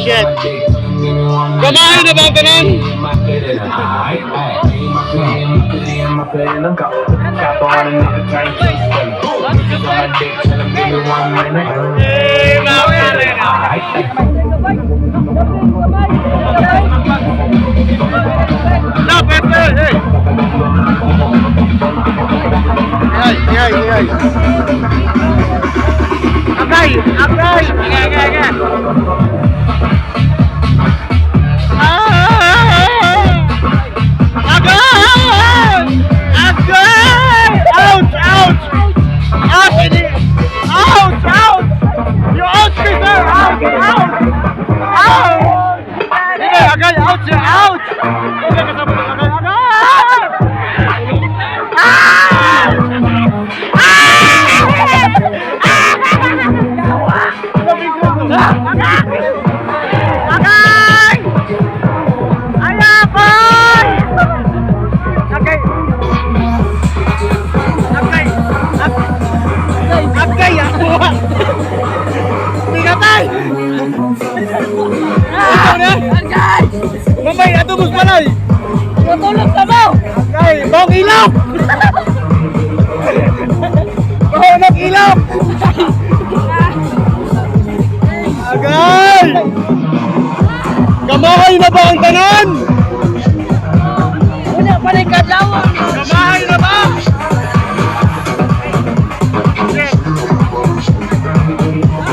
Shit. Kamahay na ba ang tanan? Eh, na, pwede! Hey! Ay, ay, ay. Agay! Agay! Agay, agay, agay! Ah! Agay! Agay! Ouch! Ouch! Ouch! Ouch! Ouch! You ouch me, sir! Ouch! Ouch! Ouch! Hindi, agay! Ouch! Ouch! Hindi, kasama ng agay! Agay! Ah! Agay! Ayapon! Agay! Agay! Agay! Ako! Pinatay! Ikaw na? Agay! Mamay, ato mo balay! Matulog ka mo! Agay! Bong ilok! Bong ilok! Agay! Kamahay na ba ang tanan? Wala pa rin kadlawon. Kamahay na ba?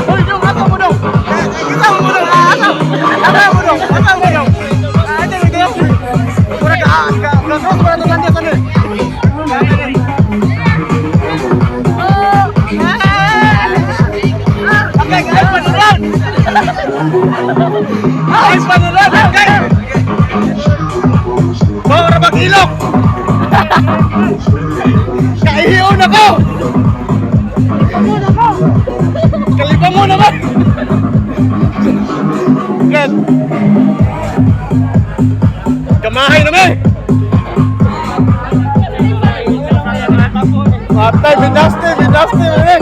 Hoy, dong, ato mo dong. Kita mo dong, ato. Ato mo dong, ato mo dong. Ah, ito, ito. Mura ka, ah, ka, ka, ka, ka, ka, ka, ka, Agay, ay panulan! Ay panulan, agay! Bawra bang ilok? Kaihiyon ako! Kalipa mo naman! Yan! Kamahay naman! Patay, binaste, binaste naman!